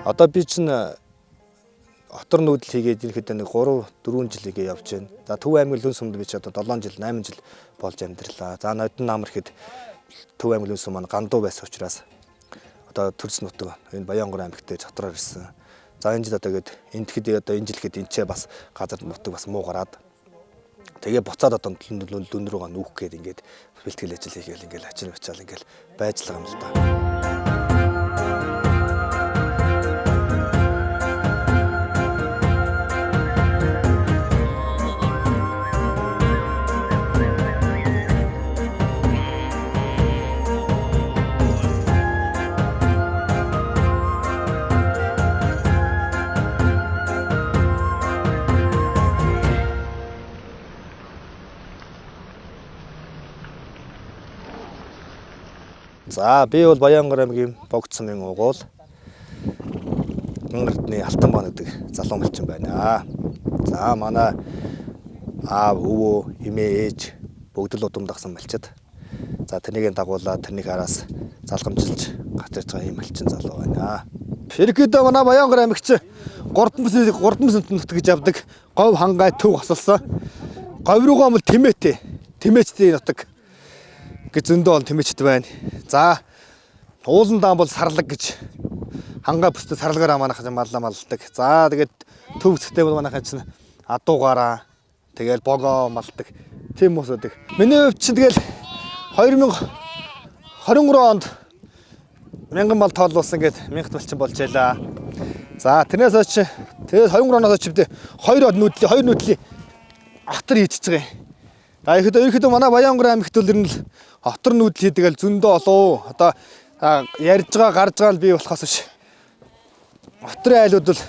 Одоо би чинь отор нүүдэл хийгээд ирэхэд нэг 3 4 жил хийгээ явж байна. За Төв аймгийн Лүн сүмд би ч одоо 7 жил 8 жил болж амьдралаа. За нодон намар ихэд Төв аймгийн Лүн сүм маань гандуу байсан учраас одоо төрс нутаг энэ Баянгор аймагт дотроор ирсэн. За энэ жил одоо гээд энтгэд одоо энэ жилхэд энэ ч бас газар нутаг бас муу гараад тэгээ буцаад одоо лүн рүүгээ нүүх гээд ингээд бэлтгэл ажил хийгээл ингээд ачин ачаал ингээд байж л байгаа юм л да. За би бол Баянгор аймгийн Богд сумын угуул Гангардны Алтанбаан гэдэг залуу малчин байна. За манай аав, өвөө, эмээ, ээж бүгд л удам дагсан малчид. За тэрнийг дагуулаад тэрнийг араас залгамжилж гарч ирж байгаа юм малчин залуу байна. Ерөнхийдөө манай Баянгор аймагч 3 бүс нутаг гэж явдаг. Говь, хангай, төв хасалсан. Говь руугаа мөл тэмээтэй. Тэмээчтэй нутаг гэж зөндөө он тэмээчд байна. За уулан даан бол сарлаг гэж хангай бүстэй сарлагаараа манайх маллаа малладаг. За тэгээд төв хэсэгтэй бол манайх чинь адуугаараа тэгэл богоо малдаг. Тийм хүмүүс байдаг. Миний хувьд чинь тэгэл 2023 онд мянган мал тоолуулсан гэд мянгат малчин болж байлаа. За тэрнээс хойш тэгээд 23 оноос хойш бид хоёр од нүүдлийн хоёр нүүдлийн отор хийчихэж байгаа юм. За ихэд ерөөхдөө манай Баянгор аймагт бол ер нь л отор нүүдэл хийдэг л зөндөө олов. Одоо ярьж байгаа гарч байгаа л бий болохоос биш. Отрын айлууд бол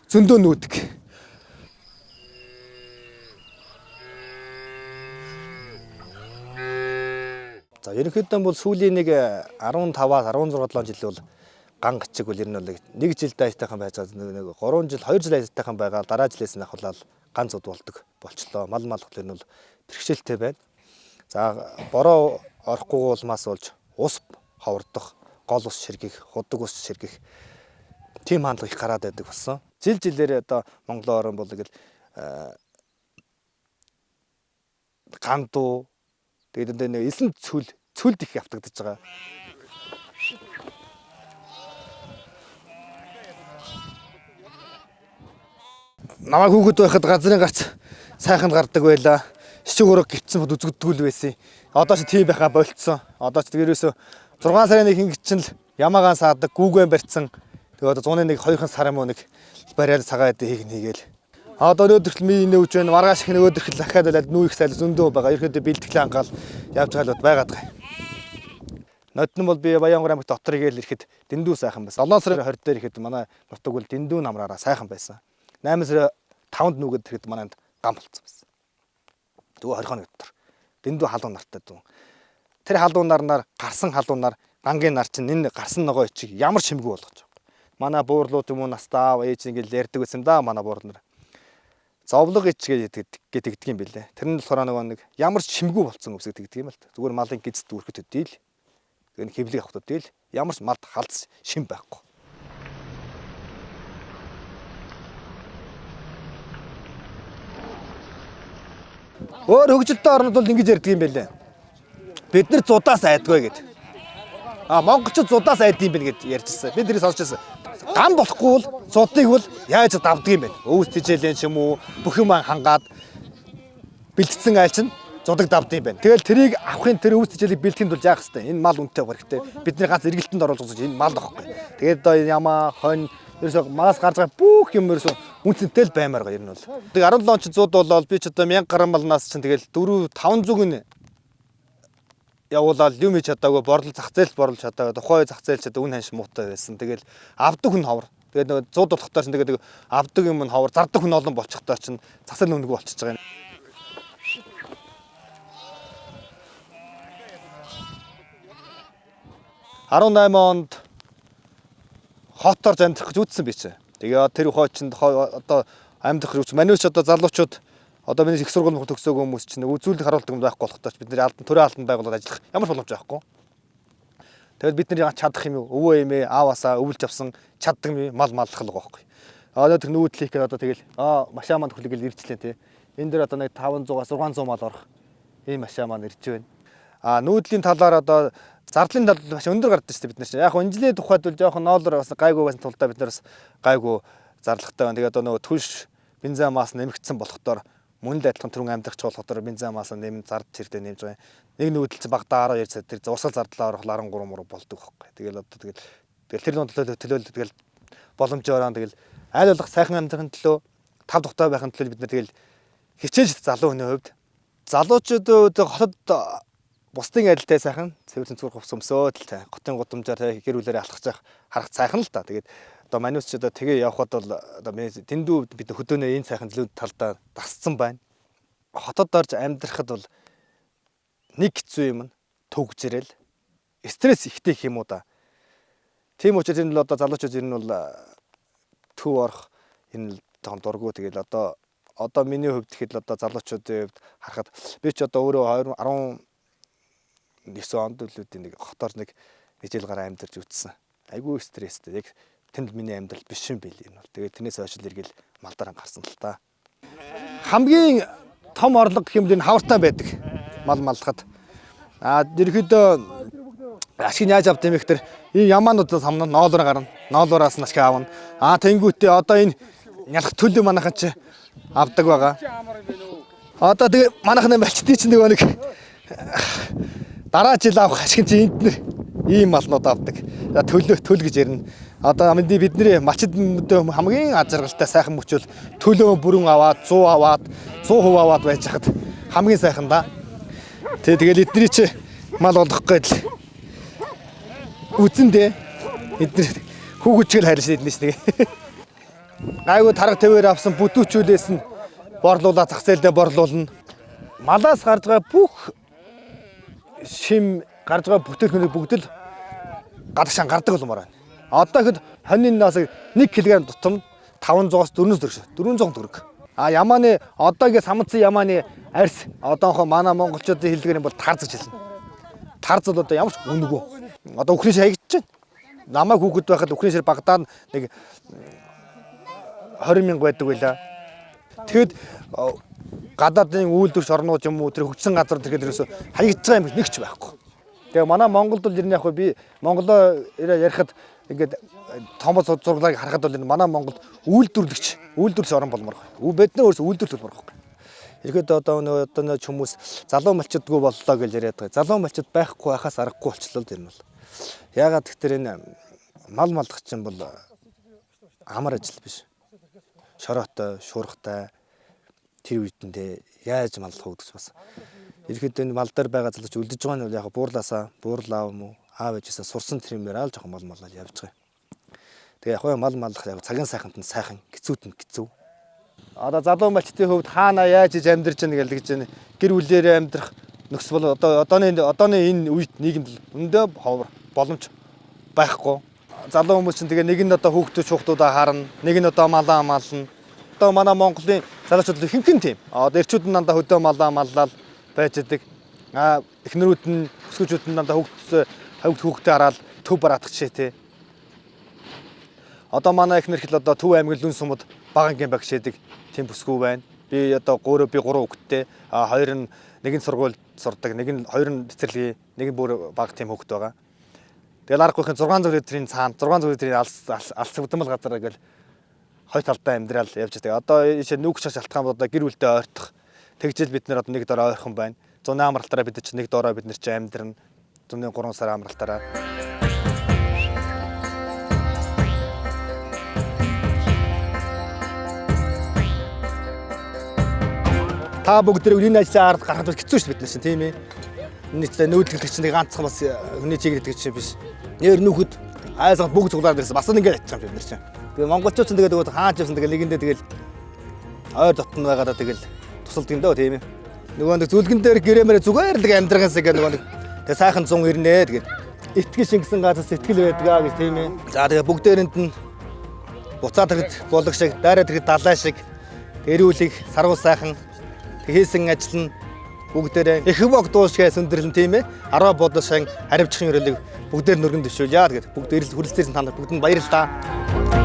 зөндөө нүүдэг. За ерөнхийдөө бол сүүлийн нэг 15-аас 16 7 жил бол ган гачиг бол ер нь бол нэг жилдээ аятайхан байж байгаа нэг 3 жил 2 жил аятайхан байгаа дараа жилээс нь ахвал ганц уд болдог болчлоо. Мал мал ер нь бол бэрхшээлтэй байна. За бороо орохгүй улмаас болж ус ховордох, гол ус ширгэх, худаг ус ширгэх тийм хандлага их гараад байдаг болсон. Жил жилээр одоо Монголын орон бол ингээл гандуу тэгээд энэ нэг элсэн цүл цүлд их автагдаж байгаа. Намайг хүүхэд байхад газрын гарц сайхан гардаг байлаа. Шичиг ураг гівцсэн бод үзэгддэггүй л байсан. Одоо ч тийм байхаа болцсон. Одоо ч ерөөсөө 6 сарын нэг хингэж чинь л ямаагаан саадаг, гүүгэн барьцсан. Тэгээ одоо зуны нэг 2 сар юм уу нэг бариад цагаан эдэ хийх нь хийгээл. Одоо өнөөдөр л ми нөөж байна. Маргааш их нөгөөдөр л дахиад л нүүх сайл зөндөө байгаа. Ерөөдөө бэлтгэлээ ангаал явж байгаа л байгаад байгаа юм. Ноднон бол би Баянгор аймагт дотор игээл ирэхэд дэндүү сайхан байсан. 7 сарын 20 дээр ирэхэд манай нутаг бол дэндүү намраараа сайхан байсан. 8 сарын 5-нд нүгэд ирэхэд манайд гам болцсон байсан. Зүгээр 20 хоног дотор. Дэндүү халуун нартай зүүн. Тэр халуун нарнаар гарсан халуун нар гангийн нар чинь энэ гарсан ногоо ичиг ямар шимгүй болгож байгаа. Манай буурлууд юм уу настаа ээж ингээл ярьдаг байсан да манай буурл нар. Зовлого ич гэдэг гэдэг юм бэлээ. Тэр нь болохоор нөгөө нэг ямар ч шимгүй болцсон өвсөг тэгдэг юм л та. Зүгээр малын гиз дүүрхэд төдийл. Тэгээ хэвлэг авах төдийл ямар ч малд халдс шим байхгүй. Өөр хөгжилтэй орнууд бол ингэж ярьдаг юм байлээ. Бид нар зудаас айдгүй гэд. А монголчууд зудаас айд юм байна гэд ярьжсэн. Би тэрийг сонсч байсан. Гам болохгүй бол зудыг бол яаж давдаг юм бэ? Өвс тижээлэн ч юм уу бүх юм хангаад бэлтгэсэн айл чинь зудаг давд юм байна. Тэгэл тэрийг авахын тэр өвс тижээлийг бэлтгэхэд бол яах хэвтэй? Энэ мал үнэтэй байх хэрэгтэй. Бидний ганц эргэлтэнд оруулах гэж энэ мал авахгүй. Тэгээд одоо ямаа хонь ерөөсөө малаас гарч байгаа бүх юм ерөөсөө үнцэнтэй л баймаар байгаа ер нь бол. Тэгээ 17 он чи зуд болоод би ч одоо 1000 гаруй малнаас чинь тэгэл 4 500 нь явуулаад юм хийж чадаагүй борлол зах зээл борлож чадаагүй тухайн үе зах зээл ч одоо үн ханш муутай байсан. Тэгэл авдаг хүн ховор. Тэгээд нөгөө зуд болохтой чинь тэгээд авдаг юм нь ховор, зардаг хүн олон болчихтой чинь зах зээл үнэгүй болчихж байгаа юм. 18 онд хот орж амьдрах гэж үтсэн би чи. Тэгээ тэр ухаа чинь одоо амьдрах гэж үтсэн. Манайч одоо залуучууд одоо миний их сургууль мөх төгсөөгүй хүмүүс чинь үзүүлэх харуулдаг юм байхгүй болохтой ч бид нэр алдан төрөө алдан байгуулаад ажиллах ямар боломж байхгүй. Тэгэл бид нар чадах юм юу? Өвөө эмээ ааваасаа өвлж авсан Чаддаг юм мал маллах л байгаа байхгүй. Одоо тэр нүүдэл хийх гээд одоо тэгэл машаа манд хүлээгэл ирчлээ тий. Энэ дээр одоо нэг 500-аас 600 мал орох ийм машаа маань ирж байна. А нүүдлийн талаар одоо зардлын тал маш өндөр гардаг шүү дээ бид нар чинь. Яг энэ жилийн тухайд бол жоохон ноолор бас гайгүй байсан тулдаа бид нар бас гайгүй зарлагтай байна. Тэгээд одоо нөгөө түлш бензин мас нэмэгдсэн болохдоор мөн л адилхан түрүүн амьдрах ч болохдоор бензин мас нэмэн зард тэрдээ нэмж байгаа юм. Нэг нүүдэл чинь багадаа 12 цаг тэр урсгал зардлаа орох 13 мөр болдог байхгүй. Тэгэл одоо тэгэл тэгэл тэр нөтөл төлөөл тэгэл боломжоор тэгэл аль болох сайхан амьдрахын төлөө тав тухтай байхын төлөө бид нар тэгэл хичээж залуу хүний хувьд залуучууд хотод бусдын адилтай сайхан цэвэр цэнцвэр хувцас өмсөөд л та хотын гудамжаар та гэр бүлээрээ алхаж явах харах сайхан л та. Тэгээд одоо манайс ч одоо тэгээ явхад бол одоо тэндүү бид хөдөөнөө энэ сайхан злүүд талдаа дасцсан байна. Хотод орж амьдрахад бол нэг хэцүү юм нь төгжрэл стресс ихтэй их юм уу да. Тийм учраас энэ л одоо залуучууд ер нь бол төв орох энэ л том дургу. Тэгэл одоо миний хувьд гэхэд л одоо залуучуудын хувьд харахад би ч одоо өөрөө 19 онд үлүүдийн нэг хотоор нэг жил гараа амьдарч үтсэн. Айгүй стресстэй. Яг тэнд миний амьдрал биш юм байл энэ бол. Тэгээд тэрнээс хойш л эргэл малдаран гарсан л та. Хамгийн том орлого гэх юм бол энэ хавартай байдаг. Мал маллахад. А ерөөхдөө ашиг нь яаж авд юм бэ гэхээр энэ ямаануудаас хамна ноолоор гарна. Ноолоороос нь ашиг авна. А тэнгуүтээ одоо энэ нялх төлөв манайхан чи авдаг байгаа. Одоо тэгээ манайхан малчдын чинь нөгөө нэг дараа жил авах ашиг чинь энд нэр ийм малнууд авдаг. Төлөө төл гэж ярина. Одоо бидний бидний малчид хамгийн аз жаргалтай сайхан мөчөл төлөө бүрэн аваад 100 аваад 100% аваад байж хахад хамгийн сайхан да. Тэ тэгэл эдний чи мал болгох гээд л үзэн дээ. Эдний хүүхэдчгэл хайрлаа эдний чи тэгээ. Гайгүй тарга твээр авсан бүтүүчүүлээс нь борлуулаа зах зээлдээ борлуулна. Малаас гарч байгаа бүх шим гарч байгаа бүтээгдэхүүнийг бүгд л гадагшаан гардаг болмоор байна. Одоо ихэд хонин нас 1 кг тутам 500-аас 400 төгрөг. 400 төгрөг. А ямааны одоо ингээ самцсан ямааны арьс одоохоо манай монголчуудын хэлдгээр юм бол тарз гэж хэлнэ. Тарз бол одоо ямар ч үнэгүй. Одоо үхрийн шир хаягдчихэв. Намайг хүүхэд байхад үхрийн шир багадаа нэг 20 мянга байдаг байлаа. Тэгэхэд гадаадын үйлдвэрч орнууд юм уу тэр хөгжсөн газар тэрхэд ерөөсө хаягдж байгаа юм нэг ч байхгүй. Тэгээ манай Монголд бол ер нь яг би Монголоо ярихад ингээд томос зурглааг харахад бол энэ манай Монголд үйлдвэрлэгч үйлдвэрлэгч орн болмоор байна. Бид нар өөрсдөө үйлдвэрлэх болмоор байна. Ерхэд одоо нөө одоо нөө хүмүүс залуу малчдгүй боллоо гэж яриад байгаа. Залуу малчд байхгүй байхаас аргагүй болчлоо л ер нь бол. Яагаад гэхээр энэ мал малдах чинь бол амар ажил биш. Шороотой, шуургатай тэр үедэндээ яаж маллах уу гэж бас. Ерхэд энэ мал дээр байгаа залууч үлдэж байгаа нь бол яг буурлаасаа, буурлаа юм уу, аав ээжээсээ сурсан тэр юмээр л жоохон мал маллал явж байгаа. Тэгээ яг мал маллах яг цагийн сайхант нь сайхан, хэцүүд нь хэцүү. Одоо залуу малчдын хувьд хаана яаж иж амьдарч яах гэлдэг чинь гэр бүлээрээ амьдрах нөхцөл бол одоо одооны энэ үед нийгэмд өндөө ховор боломж байхгүй. Залуу хүмүүс чинь тэгээ нэг нь одоо хүүхдүүд шүүхтүүдээ харна, нэг нь одоо малаа мална. Одоо манай Монголын залуучууд ихэнх нь тийм. Одоо эрчүүд нь дандаа хөдөө малаа маллал байж идэг. А эхнэрүүд нь өсгөжүүд нь дандаа хүүхд хүүхдээ хараад төв бараадах жишээ тий. Одоо манай эхнэр хэл одоо Төв аймгийн Лүн сумд Багангийн багш шийдэг тийм бүсгүй байна. Би одоо гурав хүүхэдтэй. А хоёр нь нэг нь сургууль сурдаг, нэг нь хоёр нь цэцэрлэгийн, нэг нь бүр бага тийм хүүхэд байгаа. Тэгэл аргагүйхэн 600 литрийн цаана 600 литрийн алс удамл газар ингээл хоёр талдаа амьдрал явж байгаа. Одоо ийшээ нүг шаш шалтгаан одоо гэр бүлтэй ойртох. Тэгжэл бид нар одоо нэг дор ойрхон байна. Зуны амралтаараа бид чинь нэг дороо бид нар чинь амьдрна. Зуны 3 сар амралтаараа. Та бүгд тэр энэ ажлын ард гарахад бол хэцүү шүү бид нар чинь тийм ээ. Миний чинь нүүдлэгдэх чинь нэг ганцхан бас хүний чиглэлдэг чинь биш. Нэр нүхэд айсаад бүгд цуглаад ирсэн. Бас ингээд ачиж байгаа юм бид нар чинь. Тэгээ монголчууд чинь тэгээд хаач явсан тэгээд нэгэндээ тэгэл ойр дотн байгаадаа тэгэл тусалдаг юм дөө тийм ээ. Нөгөө нэг зүлгэн дээр гэрэмээр зүгээр л амьдрахаас ингээ нөгөө нэг тэгээ сайхан 100 ирнэ тэгээд итгэл шингэсэн газар сэтгэл байдгаа гэж тийм ээ. За тэгээ бүгдээрэнд нь буцаад тэгэд болог шиг, дайраа тэгэд далай шиг эрүүлэг, саргуул сайхан хийсэн ажил нь Бүгдээрээ их бог дуушгай сүндэрлэн, тийм ээ. 10 бодол шан харивчхан өрөөлөг бүгдээр нөргөн дэвшүүлье. Тэгээд бүгд эрэл хүрэлцээрсэн та нар бүгдэнд баярлалаа.